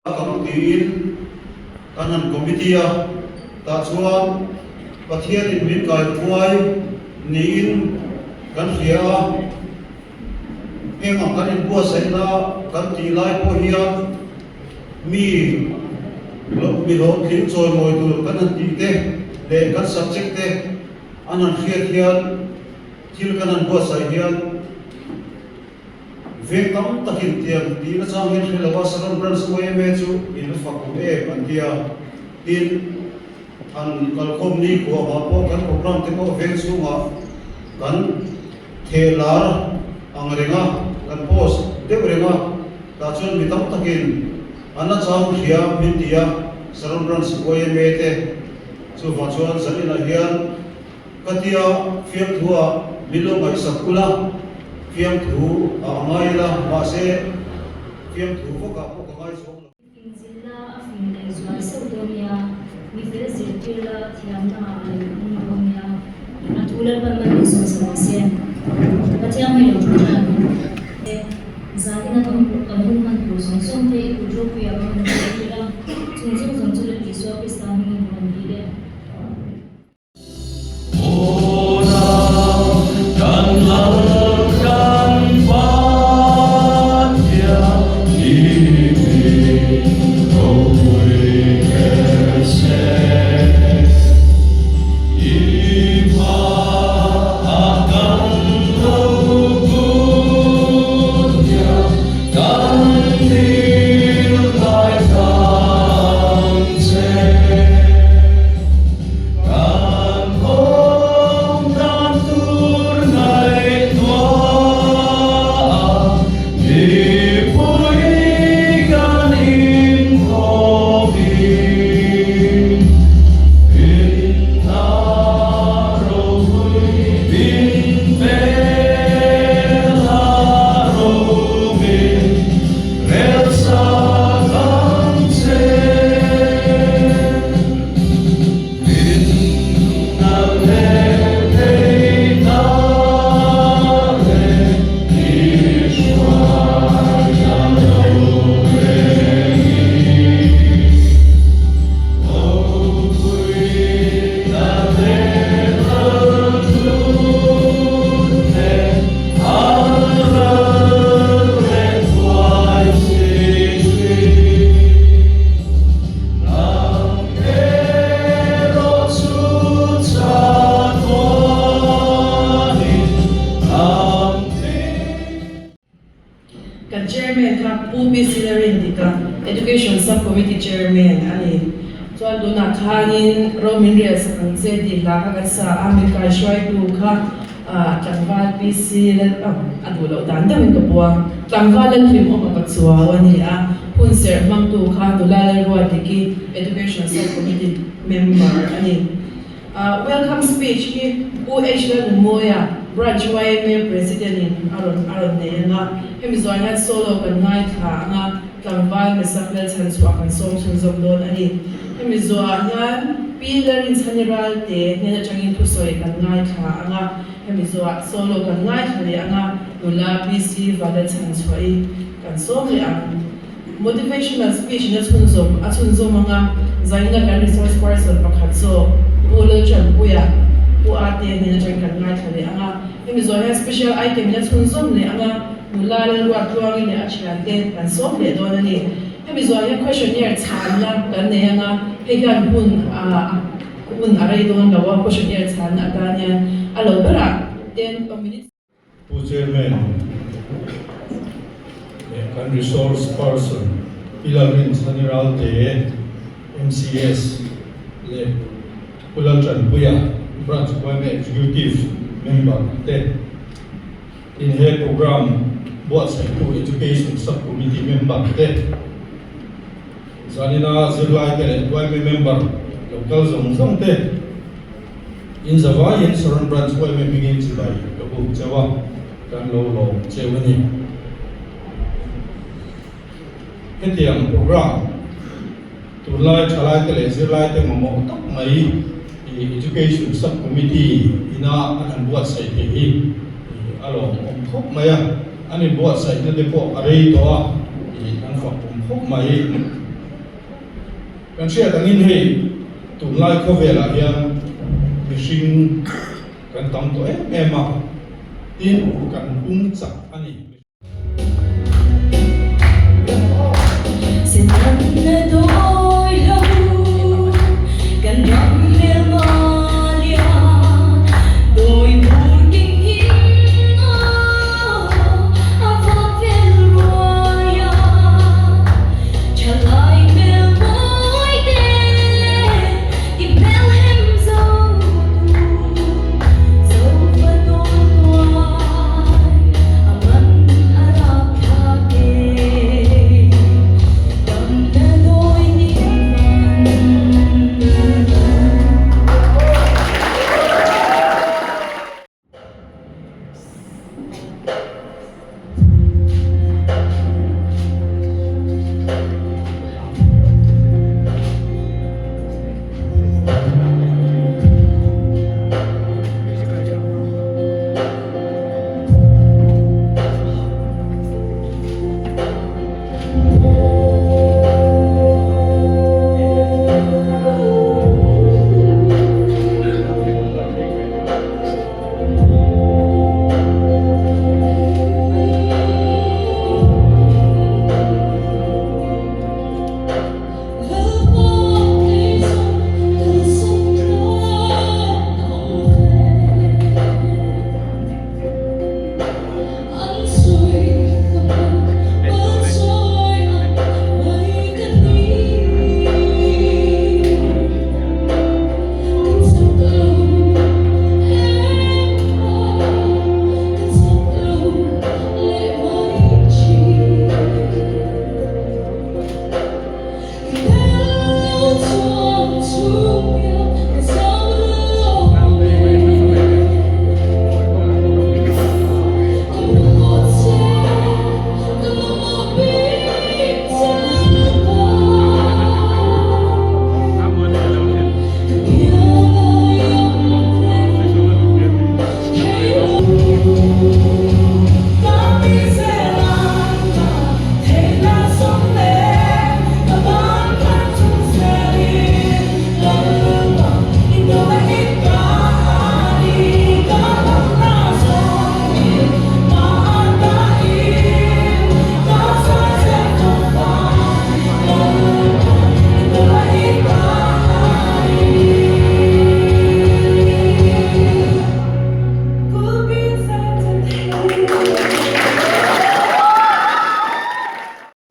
Ang tiin kan han committee a, tah chuan Pathianin min kaihruai niin kan hria a, heng ang kan inbuatsaihna kan tih lai pawh hian mi mi hlawhtling chawimawi tur kan han tih te leh kan subject te an han hriat hian thil kan han buatsaih hian Veng tam takin tiang tih nachang hian hre lo a, Saron Branch yma chu in la fak awm em an ti a. Tin, han kalkhawm ni khuahah pawh kan programme te pawh veng chhungah kan theh lar ang reng a, kan post deuh reng a, tah chuan mi tam takin an nachang hria min ti a, Saron Branch yma te chuvang chuan zaninah hian Ka tia fiamthu ah min lo ngaihsak ula, fiamthu ah a ngai ila, mahse fiamthu vak ah pawh ka ngai chhawng lo. Fing zilh la a fing leh zual sauh dawn nia, mi fel zirtir la thiamna ah a lo hmang dawn nia, a thu Lalpan man min sawi sa rawh se. Pathian hei lo thu tan e. Zanin a kan kan hun hman tur zawng zawng te i kut ropuiah ka rawn zirtir a, chung zawng zawng chu Lal Isua Krista hmingin ka rawn dil e. Kan Chairman kha Pu PC Lalrindika, Education Sub Committee Chairman a ni. Chuan tunah khanin ro min rel sak ang che tih hla kha kan sa a, min kaihruaitu kha Tlangval PC Lal a duh loh dan deuhin ka puang. Tlangval Lalhlimawma Pachuau a ni a, hun serh hmangtu kha Nula Lalruatdiki, Education Sub Committee member a ni. Welcome speech hi Pu H Lalnunmawia, Branch yma President in a rawn a rawn nei ang a, hemi zawh hian solo kan ngaithla ang a, tlangval Mesak Lalchhanchhuah kan sawm chhunzawm dawn a ni. Hemi zawhah hian Pi Larinchhani Ralte hnen atangin thusawi kan ngaithla ang a, hemi zawhah solo kan ngaithla leh ang a, nula PC Vanlalchhanchhuahi kan sawm leh ang. Motivational speech in a chhunzawm a chhunzawm ang a, zaina kan resource person pakhat zawk Pu Lalchanpuia, Pu Ate hnen atangin kan ngaithla leh ang a, hemi zawh hian special item in a chhunzawm leh ang a, nula Lalruattluangi leh a thiante kan sawm leh dawn a ni. Hemi zawh hian questionnaire chhanna kan nei ang a, hei hian hun a hun a rei dawn lo a, questionnaire chhanna atan hian a lo berah 10 minutes. Pu Chairman leh kan Resource Person Pi Lalrinchhani Ralte, MCS leh Pu Laltanpuia, Branch yma Executive Member te in he programme buatsaihtu Education Sub-Committee Member te, Zanina zirlaite leh yma member lo kal zawng zawng te in zavaiin Saron Branch yma hmingin chibai ka buk cheu a, kan lo lawm cheu a ni. Hetiang programme tunlai thalaite leh zirlaite mamawh tak mai Education Sub-Committee ina an han buatsaih theih hi a lawmawm khawp mai a, an inbuatsaihna te pawh a rei tawh a, an fak awm khawp mai. Kan hriat angin hei tunlai khawvelah hian mihring kan tam tawh em em a, tin kan pung chak a ni.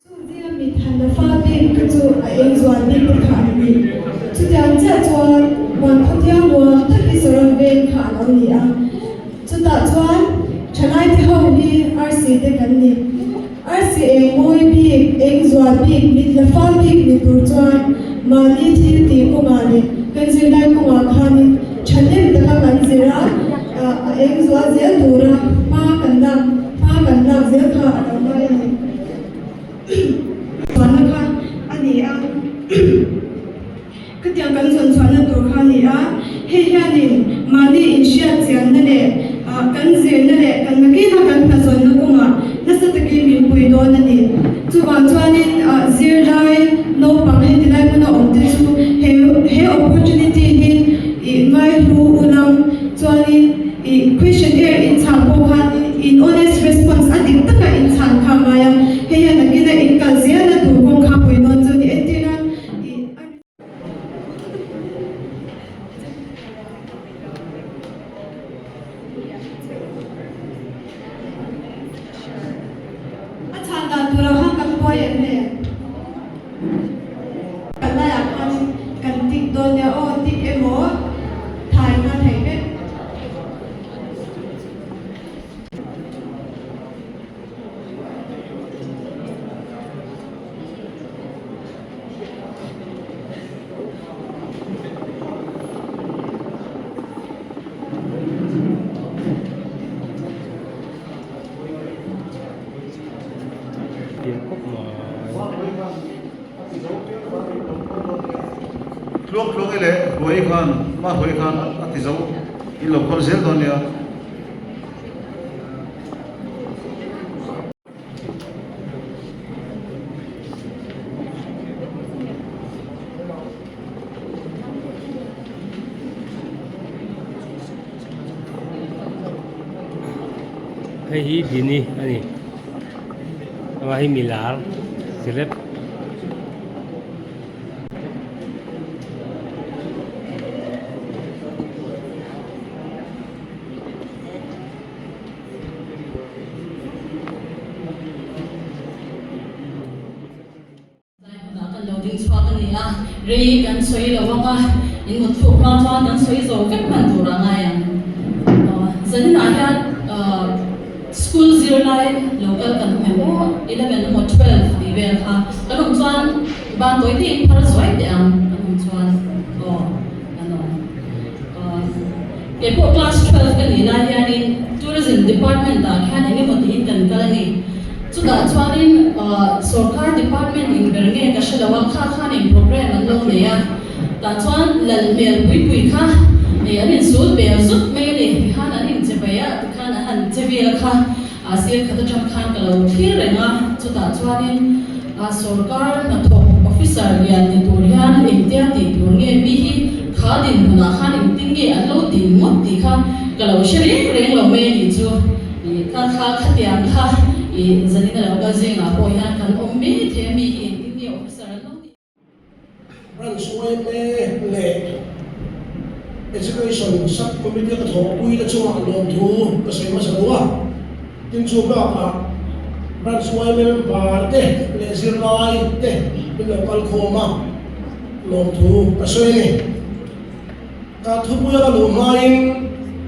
Chung zinga mit han la fa bik kha chu a eng zual bik te kha an ni. Chutiang chiah chuan huan khawthiang nuam tak hi saron veng kha a lo ni a. Chutah chuan thalai te ho hi arsi te kan ni. Arsi eng mawi bik, eng zual bik, mit la fa bik ni tur chuan mahni thil tih kawngah leh kan zirlai kawngah khanin thahnem taka kan zir a, a eng zual zel tura hma kan lak hma kan lak zel kha a lo ngai a ni. Chhuahna kha a ni a, khatiang kan zawn chhuahna tur kha a ni a, hei hianin mahni inhriat chianna leh kan zirna leh kan nakina kan hnazawnna kawngah nasa takin min pui dawn a ni. Chuvang chuanin zirlai naupang heti lai hmuna awm te chu he he opportunity hi ih ngaihlu ulang chuanin ih questionnaire inchhang pawh khanin In honest response a dik taka in chhan kha a ngai a, hei hian nakina in kal zel a tur kawng kha pui dawn chu ni entir a ih a. A chhan dan turah khan kan buai em le? Kan laiah khan kan tik dawn nia aw, tik emaw thai kha thei vek. Tluang tluang i leh Hruai khan mah Hruai khan a ti zo in lo khawl zel dawn nia. Hei hi Dini a ni. Amah hi milar celeb. Tlai hunah kan lo ding chhuak a ni a, rei kan sawi lo ang a, in mut thluk hma chuan kan sawi zo vek hman tur a ngai ang. Zaninah hian school zirlai lo kal kan awm em aw, eleven emaw twelve tih vel kha kan awm chuan ban tawi te in phar zuai teh ang kan awm chuan aw kan awm. Keipawh class 12 ka nih lai hianin Tourism Department ah khian eng emaw tiin kan kal a ni. Chutah chuanin sawrkar department in ber nge ka hre lo a, kha khan eng program an lo nei a, tah chuan lal hmel pui pui kha an insul bel zut mai a ni. Tikhan an inche bai a, tikhan a han che vel kha a sir khat atang khan ka lo thlir reng a. Chutah chuanin sawrkar hnathawk officer lian ni tur hian engtia tih tur nge mi hi kha dinhmunah khan engtin nge an lo din ngawt tih kha ka lo hre reng reng lo mai a nih chu. Ih kha kha khatiang kha ih zanin a lo kal zingah pawh hian kan awm mai thei a mi hi engtin nge officer an lo nih. Branch yma leh Education Sub-Committee ka thawhpui te chungah lawmthu ka sawi hmasa duh a. Tin chu bakah Branch yma member te leh zirlai te min lo kal khawm a, lawmthu ka sawi a ni. Ka thupuia ka luh hmain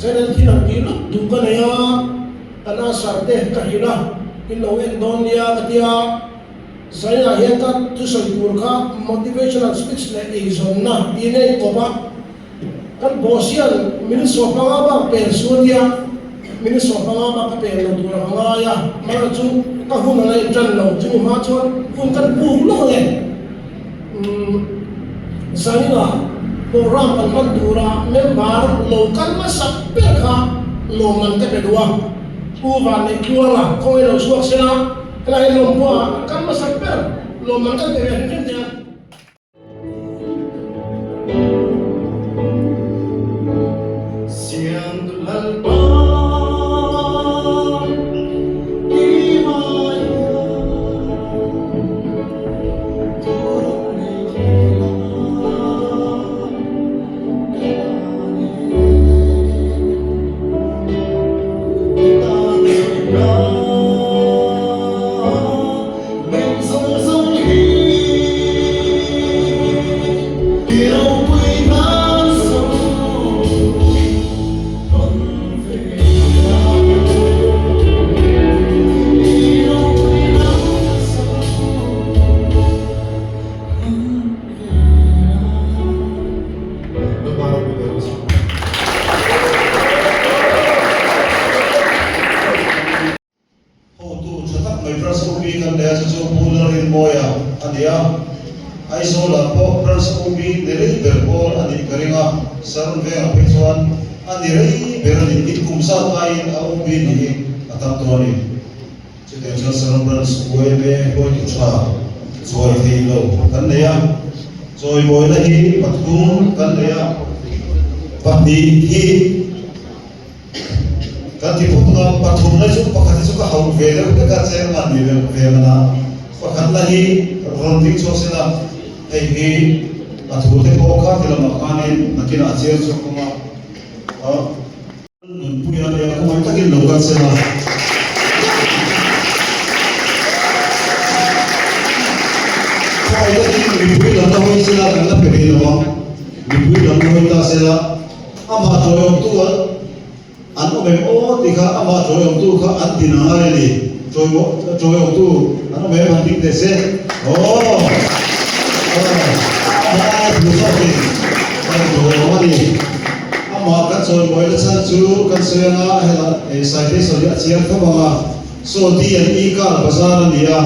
Zainal thil ang tih lawk duh ka nei a, ka nasar te ka hrilh a, in lo en dawn nia ka ti a. Zainah hian ka thusawi tur kha motivational speech leh eizawnna tiin a inkawp a, kan boss hian min sawhpanga bak pen su a tia, min sawhpanga bak ka pen lo tur a ka ngai a, mara chu ka hun a la intan lo, chumi hma chuan hun kan puk lawk ang e. Umm Zaninah program kan hman tura member lo kal hmasa ber kha lawmman ka pe duh a, Pu Vanneihtuanga khawngaih lo chhuak sela helai hian lawmpua kal hmasa ber lawmman kan pe ve hrim hrim thei a. Hotu tha tak mai Branch OB kan nei a, chu chu Pu Lalrinmawia a ni a. Aizawlah pawh Branch OB ni rei ber pawl a nih ka ring a, Saron vengah phei chuan a ni rei ber a ni. In kum zat aiin a OB nih hi a tam tawh a ni. Chutiang chuan Saron Branch yma hruaitu tha chawi thei lo kan nei a, chawimawina hi pathum kan nei a, pahnih hi. Kan ti phawt a, pathumna chu pakhat hi chu ka hauh ve deuh hlek a, chairman ni ve ve man a, pakhatna hi rawn ding chhuak sela, hei hi a thu te pawh kha ti lamah khanin nakinah a chiar chhuak awm a, a nunpui a nia khawngaih takin lo kal sela. Khawngaih takin mipui lam la hawi sela kan la pe ve lo ang, mipui lam la hawi ta sela. Amah chawiawmtu an awm em aw tih kha amah chawiawmtu kha an din a ngai a ni. Chawiawmtu an awm em han ding teh se. Aw! Amah aia thu zawkin kan chawiawm a ni. Amah kan chawimawi na chhan chu kan sawi anga helah citation hi a chiang khawp ang a. Saw D and E car bazar a ni a.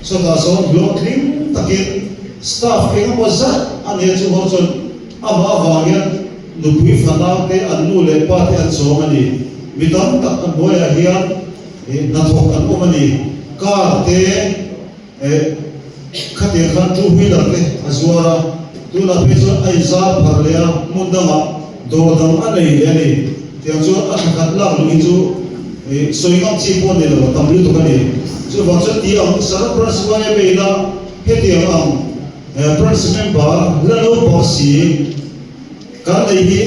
Sawtah sawn hlawhtling takin staff engemaw zat a nia chu ho chuan amah avang hian nupui fanau te an nu leh pa te an chawm a ni. Mi tam tak a hnuaiah hian hnathawk an awm a ni. Car te eh khatiang khan two wheeler te a zuar a, tunah phei chuan a inzar phar leh a, hmun dangah dawr dang a nei leh a ni. Tiang chuan a thla khat lak luh hi chu Sawi ngam chi pawh ni lo a tam lutuk a ni. Chuvang chuan ti ang Saron Branch yma ina hetiang ang Branch member la naupang si kan nei hi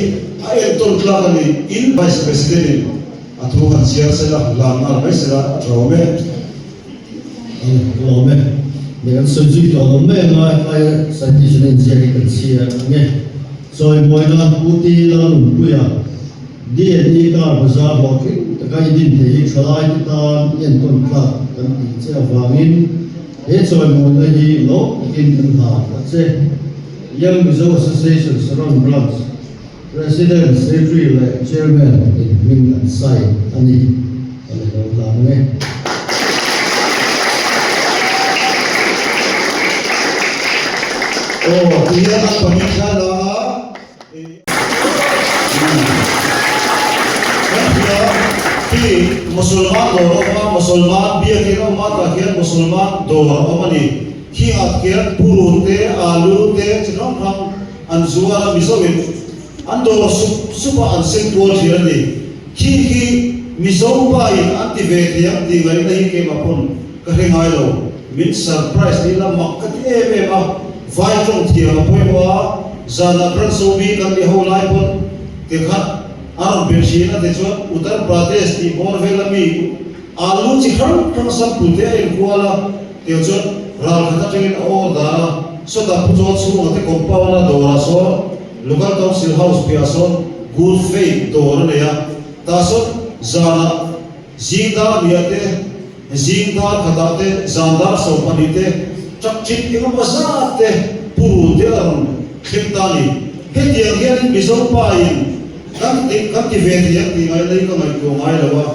a entawn tlak a ni. In Vice President in a thu han chhiar sela, lan nghal mai sela a tha awm e. A lawm e. Leh kan sawi zui tawh lo mai anga hetlai citation a inziak hi kan chhiar ang e. Chawimawina Pu Ti Lalnunpuia D&E Car Bazar hlawhtling taka i din thei hi thalaite tan i entawn tlak kan tih che avangin he chawimawina hi lawm takin kan hlan a che. Young Mizo Association Saron Branch President, Secretary leh Chairman in hming an sign a ni. Ka la lo hlan ang e. Aw, tihian an pahnih thla la a. Kan hria hi Mosolman dawr a awm a, Mosolman biakin a awm a, tah hian Mosolman dawr a awm a ni. Khingah khian purun te, alu te chi hrang hrang an zuar a, Mizoin an dawr sup sup a, an sem kual thin a ni. Khi khi Mizo pa in an ti ve thei ang tih ngaihna hi keimah pawn ka hre ngai lo. Min surprise ni la mak ka ti em em a, vai tawng thiam a pawimawh a, zanah Branch OB kan ni ho lai pawn ti khat a rawn be thin a ti chuan Uttar Pradesh tih bawr vel a mi alu chi hrang hrang sample te a inkual a tiang chuan ral khat atangin a order a, sawtah pu chuan chhunga te compound a dawrah sawn Local Council House piahah sawn Good Faith dawr a nei a, tah sawn zanah zing dar hniah te, zing dar khatah te, zan dar 12 te, truck chip engemaw zat te purun te a rawn thleng ta a ni. Hetiang hianin Mizo pa in kan ti kan ti ve thei ang tih ngaihna hi ka ngaihtuah ngai lo a.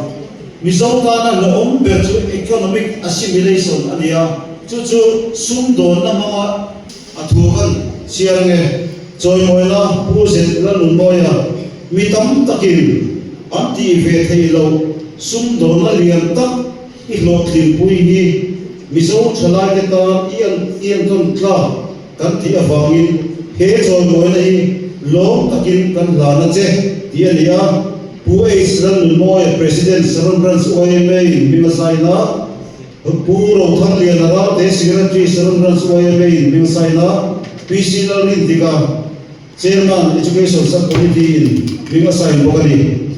Mizo tana hlauhawm ber chu economic assimilation a ni a, chu chu sumdawnna hmanga A thu kan chhiar nge? Chawimawina Pu Zet Lalnunmawia mi tam takin an tih ve theih loh sumdawnna lian tak i hlawhtlinpui hi Mizo thalaite tan i an i entawn tlak kan tih avangin he chawimawina hi lawm takin kan hlan a che tih a ni a. Pu H Lalnunmawia President Saron Branch yma in hming a sign a. Pu Rothangliana Ralte Secretary Saron Branch YMA in hming sign a, PC Lalrindika Chairman Education Sub Committee in hming a sign bawk a ni.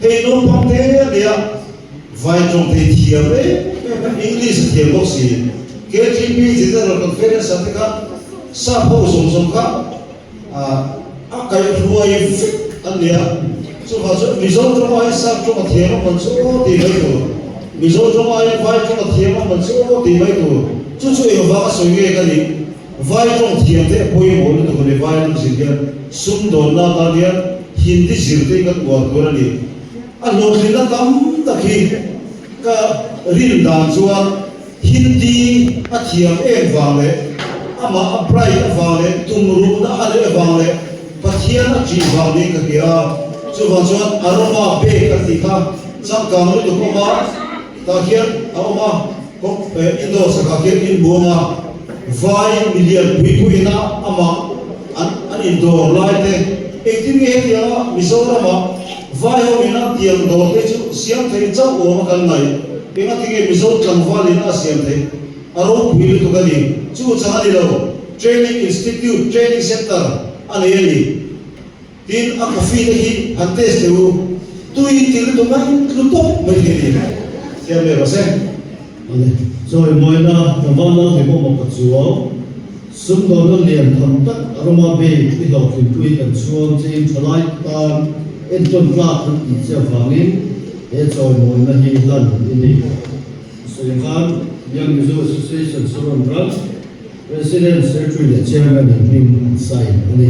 Hei naupang te a nia vai tawng thei thiam em em a English a thiam bawk si KTP General Conference ah te kha sap ho zawng zawng kha a kaihhruai vek an ni a, chuvang chuan Mizo tawng aiin sap tawng a thiam a man chu aw tih mai tur, Mizo tawng aiin vai tawng a thiam a man chu aw tih mai tur, chu chu engvang a sawi nge ka nih, vai tawng thiam te a pawimawh lutuk a ni, vai lam zir hian sumdawnna atan hian Hindi zir te hi kan uar tur a ni, a hlawhtlinna tam tak hi ka rin dan chuan. Hindi a thiam em vang leh amah a bright avang leh tumruhna a neih avang leh Pathian a ṭih vang niin ka hria a, chuvang chuan aroma bag an tih kha changkang lutuk awm a, tah khian a awm a, indoor sakah khian inbuang a, vai milian pui puiin a amah an an indawr lai te engtin nge hetianga Mizoramah vai ho ina tiang dawr te chu siam thei chauh awm a kan ngaih. Engatinge Mizo tlangval in a siam theih? A ropui lutuk a ni. Chu chang a ni lo. Training Institute, Training Centre a nei a ni. Tin, a coffee te hi han test teh u. Tui ti lutuk mai, tlu tawp mai thei a ni. Siam leh rawh se. Awle, chawimawina tlangval lal hlei pawh mawk ka chuau. Sumdawnna lian tham tak Aroma Bay i hlawhtlinpui kan chhuang chein thalai tan entawn tlak kan tih che avangin he chawimawina hi hlan i ni. Sawi khan Young Mizo Association Saron Branch President, Secretary leh Chairman in hming an sign a ni.